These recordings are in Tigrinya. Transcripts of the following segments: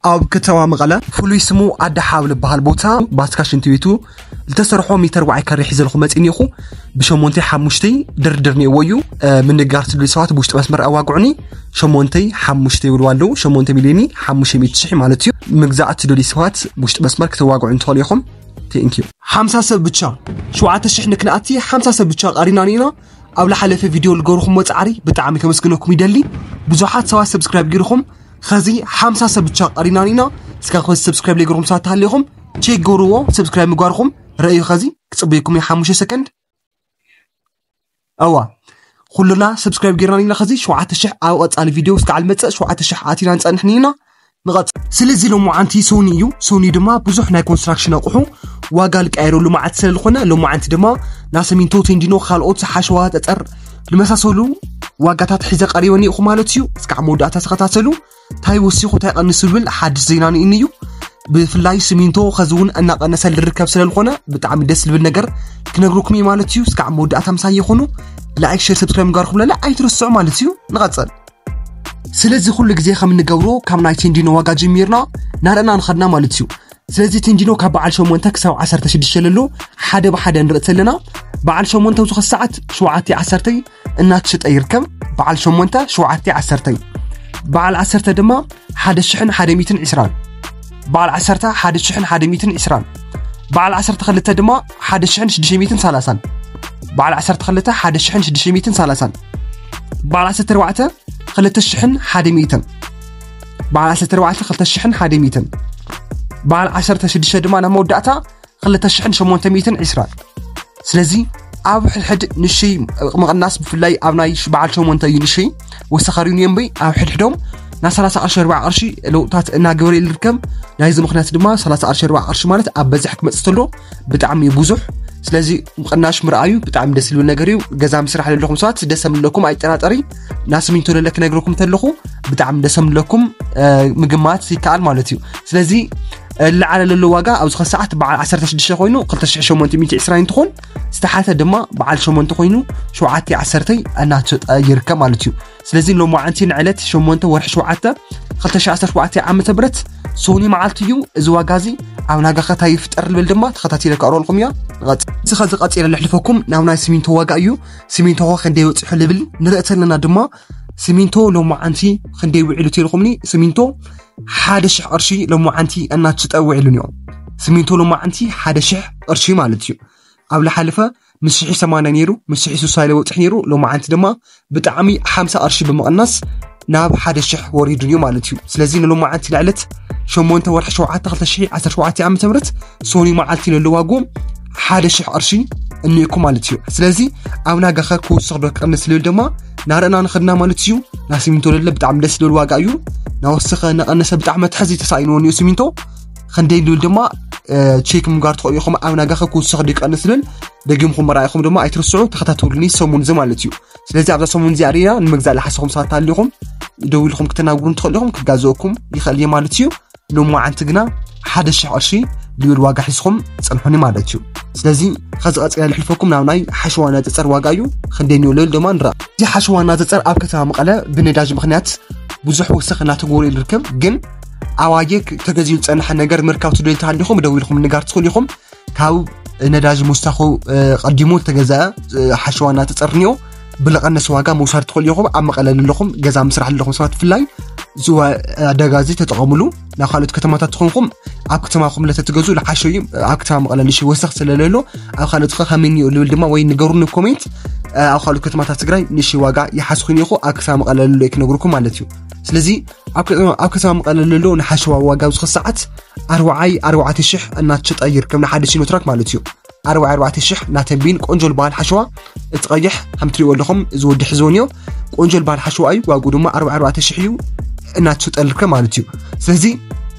ኣብ ከተማ መቐለ ፍሉይ ስሙ ኣደ ሓብ ዝበሃል ቦታ ባስካ ሽንቲ ቤቱ ዝተሰርሖ ሜተር ዋዓይ ከሪሕ ዘለኹ መፂእ እኒኹ። ብሸሞንተይ ሓሙሽተይ ድርድር ነይዎ እዩ። ምንጋር ትደልዩ ሰባት ብውሽጢ መስመር ኣዋግዑኒ። ሸሞንተይ ሓሙሽተይ ይብልዋ ኣለዉ። ሸሞንተ ሚልዮኒ ሓሙሽተ ሚእቲ ሽሕ ማለት እዩ። ምግዛእ ትደልዩ ሰባት ብውሽጢ መስመር ክተዋግዑ እንትኽእሉ ኢኹም። ቴንኪዩ። ሓምሳ ሰብ ብቻ ሸውዓተ ሽሕ ንክንኣቲ ሓምሳ ሰብ ብቻ ቃሪና ኢና። ኣብ ዝሓለፈ ቪድዮ ዝገበርኩሞ ፃዕሪ ብጣዕሚ ከመስግነኩም ይደሊ። ብዙሓት ሰባት ሰብስክራይብ ገይርኩም ኸዚ ሓምሳ ሰብ ብቻ ቃሪና ኢና። እስካ ኸዚ ሰብስክራይብ ዘይገርኩም ሰባት ተሃሊኹም ቼክ ገርዎ። ሰብስክራይብ ምግባርኩም ረእዩ ኸዚ ክፅበየኩም እዩ ሓሙሽተ ሰከንድ። እዋ ኩሉና ሰብስክራይብ ገይርና ኢና። ኸዚ ሸውዓተ ሽሕ ኣብ ቀፃሊ ቪድዮ እስካዕ ዝመፅእ ሸውዓተ ሽሕ ኣቲና ንፀንሕ ኢና። ንቐፅል። ስለዚ ሎማዓንቲ ሶኒ እዩ። ሶኒ ድማ ብዙሕ ናይ ኮንስትራክሽን ኣቑሑ ዋጋ ዝቀያየረሉ መዓልቲ ስለ ዝኾነ ሎማዓንቲ ድማ ናይ ሲሚንቶ፣ ቴንዲኖ፣ ካልኦት ሓሸዋ፣ ፀፀር ዝመሳሰሉ ዋጋታት ሒዘ ቀሪበ እኒኹ ማለት እዩ። እስካዕ መወዳእታ ተኸታተሉ። እንታይ ወሲኹ እንታይ ቀንሱ ዝብል ሓድሽ ዜና ንእኒ እዩ። ብፍላይ ሲሚንቶ ኸዚ እውን እናቐነሰ ዝርከብ ስለ ዝኾነ ብጣዕሚ ደስ ዝብል ነገር ክነግረኩም እዩ ማለት እዩ። እስካዕ መወዳእታ ምሳይ ይኹኑ። ላይክ፣ ሼር፣ ሰብስክራይብ ምግባርኩም ለለ ኣይትርስዑ ማለት እዩ። ንቐፅል። ስለዚ ኩሉ ግዜ ከም እንገብሮ ካብ ናይ ቴንዲኖ ዋጋ ጀሚርና ናረእና ንኸድና ማለት እዩ። ስለዚ ቴንዲኖ ካብ በዓል ሸሞንተ ክሳብ ዓሰርተ ሽዱሽተ ለሎ ሓደ ብሓደ ንርኢ ተለና በዓል ሸሞንተ ኣብዚ ኸዚ ሰዓት ሸውዓተ ዓሰርተ እናተሸጠ ይርከብ። በዓል ሸሞንተ ሸውዓተ ዓሰርተ፣ በዓል ዓሰርተ ድማ ሓደ ሽሕን ሓደ ሚእትን ዕስራን፣ በዓል ዓሰርተ ሓደ ሽሕን ሓደ ሚእትን ዕስራን፣ በዓል ዓሰርተ ክልተ ድማ ሓደ ሽሕን ሽዱሽተ ሚእትን ሰላሳን፣ በዓል ዓሰርተ ክልተ ሓደ ሽሕን ሽዱሽተ ሚእትን ሰላሳን፣ በዓል ዓሰርተ ኣርባዕተ ክልተ ሽሕን ሓደ ሚእትን፣ በዓል ዓሰርተ ኣርባዕተ ክልተ ሽሕን ሓደ ሚእትን፣ በዓል ዓሰርተ ሽዱሽተ ድማ ናብ መወዳእታ ክልተ ሽሕን ሸሞንተ ሚእትን ዕስራን። ስለዚ ኣብ ሕድሕድ ንሽይ ምቕናስ ብፍላይ ኣብ ናይ ሽ-፣ በዓል ሸሞንተ እዩ ንሽይ ወሰኸር እዩ እምበይ ኣብ ሕድሕዶም ናይ ሰላሳ ቅርሺ ኣርባዓ ቅርሺ ለውጥታት እናገበረ ይርከብ። ናይዚ ምኽንያት ድማ ሰላሳ ቅርሺ ኣርባዓ ቅርሺ ማለት ኣብ በዝሕ ክመፅእ ተሎ ብጣዕሚ እዩ ብዙሕ። ስለዚ ምቕናሽ ምርኣዩ ብጣዕሚ ደስ ዝብል ነገር እዩ። ገዛ ምስራሕ ዘለኹም ሰባት ደስ ምለኩም ኣይጠራጠሪ። ናይ ሲሚንቶ ለለ ክነግረኩም ተለኹ ብጣዕሚ ደስ ምለኩም ምግማት ይከኣል ማለት እዩ። ስለዚ ዝለዓለ ለሎ ዋጋ ኣብዚ ኸዚ ሰዓት በዓል ዓሰርተ ሽዱሽተ ኮይኑ ክልተ ሽሕ ሸሞንተ ሚእቲ ዕስራ እንትኾን ዝተሓተ ድማ በዓል ሸሞንተ ኮይኑ ሸውዓተ ዓሰርተ እናተሸጠ ይርከብ ማለት እዩ። ስለዚ ሎማዓንቲ ንዕለት ሸሞንተ ወርሒ ሸውዓተ ክልተ ሽሕ ዓሰርተ ሸውዓተ ዓመተ ምህረት ሶኒ መዓልቲ እዩ። እዚ ዋጋ እዚ ኣብ ናጋኸ እንታይ ይፍጠር ልብል ድማ ተኸታቲለ ከቕርበልኩም እያ። ንቐጽል። እዚ ኸዚ ቀጺለ ለሕልፈኩም ናብ ናይ ሲሚንቶ ዋጋ እዩ። ሲሚንቶ ኸ ክንደይ በጺሑ ልብል ንርኢ ተለና ድማ ሲሚንቶ ሎማዓንቲ ክንደይ ውዒሉ ተልኩምኒ። ሲሚንቶ ሓደ ሽሕ ቅርሺ ሎማዓንቲ እናተሸጠ ውዒሉ እኒኦ። ሲሚንቶ ሎማዓንቲ ሓደ ሽሕ ቅርሺ ማለት እዩ። ኣብ ዝሓለፈ ምስ ሽሕ ሰማንያ ነይሩ፣ ምስ ሽሕ ስሳ ኢለ ወፅሕ ነይሩ። ሎማዓንቲ ድማ ብጣዕሚ ሓምሳ ቅርሺ ብምቕናስ ናብ ሓደ ሽሕ ወሪዱ እዩ ማለት እዩ። ስለዚ ንሎማዓንቲ ንዕለት ሸሞንተ ወርሒ ሸውዓተ ክልተ ሽሕ ዓሰርተ ሸውዓተ ዓመተ ምህረት ሶኒ መዓልቲ ለሎ ዋጉ ሓደ ሽሕ ቅርሺ እኒእኩ ማለት እዩ። ስለዚ ኣብ ናጋኸ ክውስኽ ዶ ክቕንስ ልብል ድማ ናረእና ንኸድና ማለት እዩ። ናይ ሲሚንቶ ለለ ብጣዕሚ ደስ ዝብል ዋጋ እዩ። ናወሰኸ ነቐነሰ ብጣዕሚ መትሐዚ ተሳኢንዎ እኒኦ ሲሚንቶ። ክንደይ ንብል ድማ እ፣ ቼክ ምግባር ትኽእሉ ኢኹም። ኣብ ናጋኸ ክውስኽ ዶ ይቀንስ ዝብል ደጊምኩም ምርኣይኹም ድማ ኣይትርስዑ። ተኸታተሉኒ ሰሙን እዚ ማለት እዩ። ስለዚ ኣብዛ ሰሙን እዚኣ ርኢና ንምግዛእ ዝሓሰኹም ሰባት ኣለኹም ደው ኢልኩም ክትናግሩን ትኽእሉ ኢኹም። ክጋዘእኩም ይኽእል እየ ማለት እዩ። ሎማዓንቲ ግና ሓደ ሽሕ ቅርሺ ልብል ዋጋ ሒዝኩም ጽንሑኒ ማለት እዩ። ስለዚ ኸዚ ቀጺለ ልሕልፈኩም ናብ ናይ ሓሸዋ ናይ ጸጸር ዋጋ እዩ። ክንደይ ንዮ ልብል ድማ ንርኣ። እዚ ሓሸዋ ናይ ጸጸር ኣብ ከተማ መቐለ ብነዳጅ ምኽንያት ብዙሕ ወሰኽ እናተጎርኡ ይርከብ። ግን ኣዋየ ተገዚኡ ዝጸንሐ ነገር ምርካብ ትደልዩ እንተሃሊኹም ደው ኢልኩም ንጋር ትኽእሉ ኢኹም። ካብ ነዳጅ ምውሳኹ፣ እ፣ ቀዲሙ ዝተገዘአ፣ እ፣ ሓሸዋ እናተጸርንዮ ብልቐነስ ዋጋ ምውሳድ ትኽእሉ ኢኹም። ኣብ መቐለ ዘለኹም ገዛ ምስራሕ ዘለኹም ሰባት ብፍላይ እዚ ዋ-፣ ኣደጋ እዚ ተጠቐምሉ። ናብ ካልኦት ከተማታት ትኾንኩም ኣብ ከተማኹም ለተትገዙ ልሓሸ እዩ። ኣብ ከተማ መቐለ ንእሽተይ ወሰኽ ስለለሎ ኣብ ካልኦት ኸ ከመይ እኒኦ ልብል ድማ ወይ ንገሩኒ ኮሜንት። እ፣ ኣብ ካልኦት ከተማታት ትግራይ ንእሽተይ ዋጋ ይሓስኹን ኢኹ ኣብ ከተማ መቐለ ለሎ ክነግርኩም ማለት እዩ። ስለዚ ኣብ ከተማ፣ ኣብ ከተማ መቐለ ለሎ ንሓሸዋ ዋጋ ኣብዚ ኸዚ ሰዓት ኣርባዓይ ኣርባዕተ ሽሕ እናተሸጠ ይርከብ ንሓደ ሲኖትራክ ማለት እዩ። ኣርባዓይ ኣርባዕተ ሽሕ ናተንቢን ቆንጆ ዝበሃል ሓሸዋ እቲ ቀይሕ ከም ትሪእዎ ኣለኹም እዚ ወዲ ሒዝዎ እኒኦ ቆንጆ ዝበሃል ሓሸዋ እዩ። ዋግኡ ድማ ኣርባዓይ ኣርባዕተ ሽሕ እዩ እናተሸጠ ዝርከብ ማለት እዩ። ስለዚ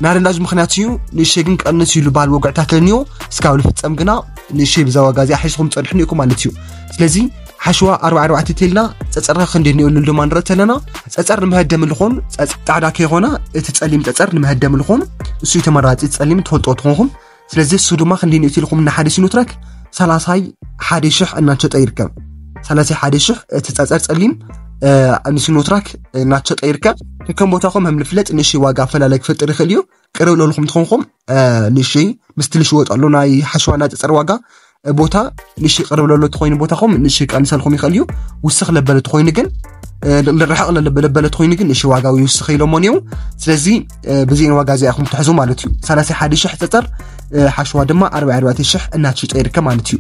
ናደንዳዙ ምኽንያት እዩ ንእሽተይ ግን ቀንስ እዩ ዝበሃል ወግዕታት እኒኦ እስካብ ዝፍጸም ግና ንእሽተይ ብዛ ዋጋ እዚኣ ሒዝኩም ጸንሑ እኒኦኩም ማለት እዩ። ስለዚ ሓሸዋ ኣርባዓይ ኣርባዕተ ተልና ጸጸርካ ክንደይ እኒኦ ንብል ድማ ንርኢ ተለና ጸጸር ንመሀደሚ ልኾን ጸጽ-፣ ጻዕዳ ከይኾነ እቲ ጸሊም ጸጸር ንመሀደሚ ልኾን እሱ እዩ ተመራጺ ጸሊም ትፈልጦ ትኾንኩም። ስለዚ እሱ ድማ ክንደይ ንእቲ ኢልኩም ንሓደ ሲኖትራክ ሰላሳይ ሓደ ሽሕ እናተሸጠ ይርከብ። ሰላሳይ ሓደ ሽሕ እቲ ጸጸር ጸሊም ንሲኖትራክ እናተሸጠ ይርከብ። ከም ቦታኹም ከም ንፍለጥ ንእሽተይ ዋጋ ኣፈላለይ ክፈጥር ይኽእል እዩ። ቅርብ ለልኹም ትኾንኩም ንእሽተይ ምስቲ ልሽወጠሉ ናይ ሓሸዋ እናፀፀር ዋጋ ቦታ ንእሽተይ ቅርብ ለሎ ተኾይኑ ቦታኹም ንእሽተይ ቀንሰልኩም ይኽእል እዩ። ውስኽ ለበለ ተኾይኑ ግን ንርሕቕ ለበለ ተኾይኑ ግን ንእሽተይ ዋጋ ይውስኽ ኢሎሞ ነው። ስለዚ ብዚን ዋጋ እዚኣ ኢኹም ትሕዙ ማለት እዩ። ሰላሳ ሓደ ሽሕ ፀፀር ሓሸዋ ድማ ኣርባዓ ኣርባዕተ ሽሕ እናተሸጠ ይርከብ ማለት እዩ።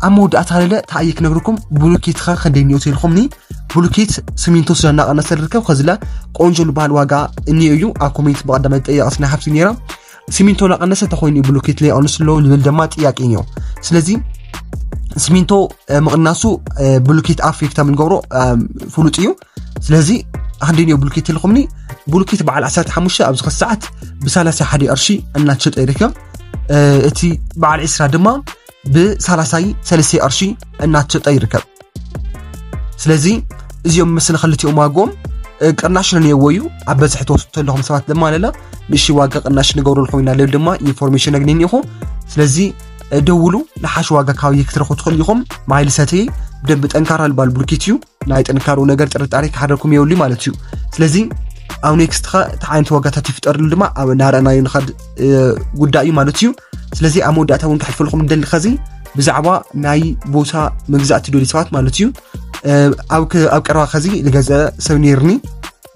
ኣብ መወዳእታ ለለ ተኣየ ክነግርኩም ብሉኬት ኸ ክንደይ እኒኦ ተልኹምኒ። ብሉኬት ስሚንቶ ስለ እናቐነሰ ዝርከብ ከዝለ ቆንጆ ዝበሃል ዋጋ እኒኦ እዩ። ኣብ ኮሜንት ብቐዳማይ ጠያቐስ ናይ ሓብሲ ነይራ። ሲሚንቶ እናቐነሰ ተኾይኑ ብሉኬት ለይቐንስ ኣለዎ ዝብል ድማ ጥያቄ እኒኦ። ስለዚ ሲሚንቶ ምቕናሱ ብሉኬት ኣፌክታ ምንገብሮ ፍሉጥ እዩ። ስለዚ ኣክንደይ እኒኦ ብሉኬት ኢልኩምኒ። ብሉኬት በዓል ዓሰርተ ሓሙሽተ ኣብዚ ሰዓት ብሳላሳይ ሓደ ቅርሺ እናተሸጠ ይርከብ። እቲ በዓል ዕስራ ድማ ብሳላሳይ ሰለስተ ቅርሺ እናተሸጠ ይርከብ። ስለዚ እዚኦም ምስል ክልቲኦም ዋጎም ቅናሽ ነንየዎ እዩ። ኣብ በዝሒ ተወስዱ ተለኹም ሰባት ድማ ለላ ንእሽተይ ዋጋ ቅናሽ ንገብረልኩም ኢና ልብል ድማ ኢንፎርሜሽን ነግኒ እኒኹ። ስለዚ ደውሉ ንሓሽ ዋጋ ካባየ ክትረኹ ትኽእሉ ኢኹም። ማይል ሰተይ ብደንብ ጠንካራ ልባል ብሉኬት እዩ። ናይ ጥንካሩ ነገር ጥርጣሬ ክሓደኩም የብሉ ማለት እዩ። ስለዚ ኣብ ኔክስት ኸ እቲ ዓይነት ዋጋታት ይፍጠርሉ ድማ ኣብ እናረኣናዮ ንኸድ ጉዳይ እዩ ማለት እዩ። ስለዚ ኣብ መወዳእታ እውን ክሕልፈልኩም ደሊ ኸዚ ብዛዕባ ናይ ቦታ ምግዛእ ትደልዩ ሰባት ማለት እዩ። ኣብ ቀረባ ኸዚ ዝገዘ ሰብ ነይርኒ።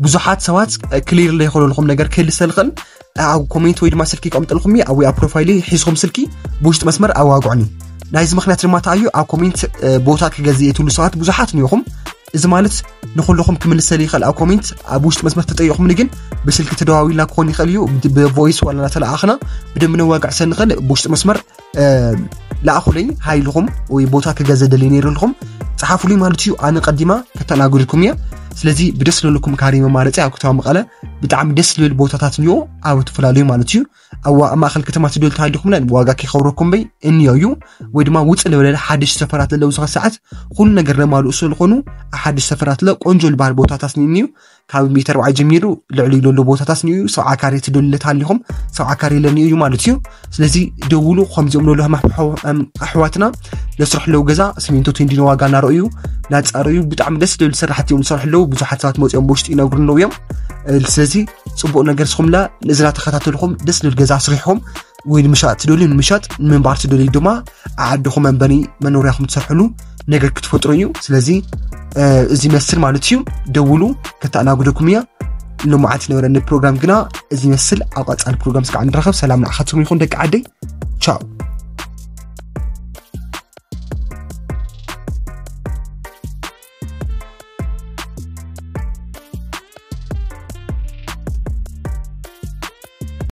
ብዙሓት ሰባት ክሊር ለይኮነልኩም ነገር ክህልሰ ልኽእል ኣብ ኮሜንት ወይ ድማ ስልኪ ይቀምጠልኩም ኣብ ኣብ ፕሮፋይል ሒዝኩም ስልኪ ብውሽጢ መስመር ኣዋግዑኒ። ናይዚ ምክንያት ድማ ተኣዩ ኣብ ኮሜንት ቦታ ክገዝእ የትብሉ ሰባት ብዙሓት ንኢኹም። እዚ ማለት ንኩልኹም ክምልሰል ይኽእል ኣብ ኮሜንት ኣብ ውሽጢ መስመር ተጠይኹምኒ ግን ብስልኪ ተደዋዊልና ክኾን ይኽእል እዩ። ብቮይስ ዋላ እናተለኣኽና ብደንብ ነዋግዕ ሰንኽእል ብውሽጢ መስመር ለኣኹለይ ሃይልኹም ወይ ቦታ ክገዘ ደልየ ነይሩ ኣለኹም። ፀሓፉሉይ ማለት እዩ። ኣነ ቀዲማ ከተናግድኩም እየ። ስለዚ ብደስ ለልኩም ካሪ መማረፂ ኣብ ከተማ መቐለ ብጣዕሚ ደስ ዝብል ቦታታት እንዮ ኣብ ትፈላለዩ ማለት እዩ። ኣብ ማእከል ከተማ ትደል ተሃሊኹም ለን ዋጋ ከይኸብረኩም በይ እንዮ እዩ። ወይ ድማ ውፅእ ለበለ ሓድሽ ሰፈራት ለለው ዝኸ ሰዓት ኩሉ ነገር ለማልኡ ስለዝኾኑ ሓድሽ ሰፈራት ለ ቆንጆ ልባህል ቦታታት እንዮ ካብ ሚተር ባዓይ ጀሚሩ ልዕሊ ለሎ ቦታታት እንዮ እዩ። ሰብዓ ካሬ ትደልለ ተሃሊኹም ሰብዓ ካሬ ለንዮ እዩ ማለት እዩ። ስለዚ ደውሉ። ከምዚኦም ለሎ ኣሕዋትና ለስራሕ ለው ገዛ ሲሚንቶ ቴንዲኖ ዋጋ እናረእዩ ናፃረዩ ብጣዕሚ ደስ ደብል ሰራሕቲ እዮም ዝሰርሑ ኣለዉ። ብዙሓት ሰባት መፂኦም ብውሽጢ ይነግሩ ኣለዉ እዮም። ስለዚ ፅቡቅ ነገር ስኹምላ ንእዝና ተኸታተልኹም ደስ ደብል ገዛ ኣስሪሕኹም ወይ ንምሻጥ ትደልዩ ንምሻጥ ንምንባር ትደልዩ ድማ ዓድኹም መንበሪ መኖርያኹም ትሰርሕሉ ነገር ክትፈጥሩ እዩ። ስለዚ እዚ መስል ማለት እዩ። ደውሉ። ከተኣናግደኩም እያ። ንመዓት ዝነበረኒ ፕሮግራም ግና እዚ መስል ኣብ ቀፃሊ ፕሮግራም ስካዕ ንረኸብ። ሰላም ንዓኻትኩም ይኹን ደቂ ዓደይ። ቻው።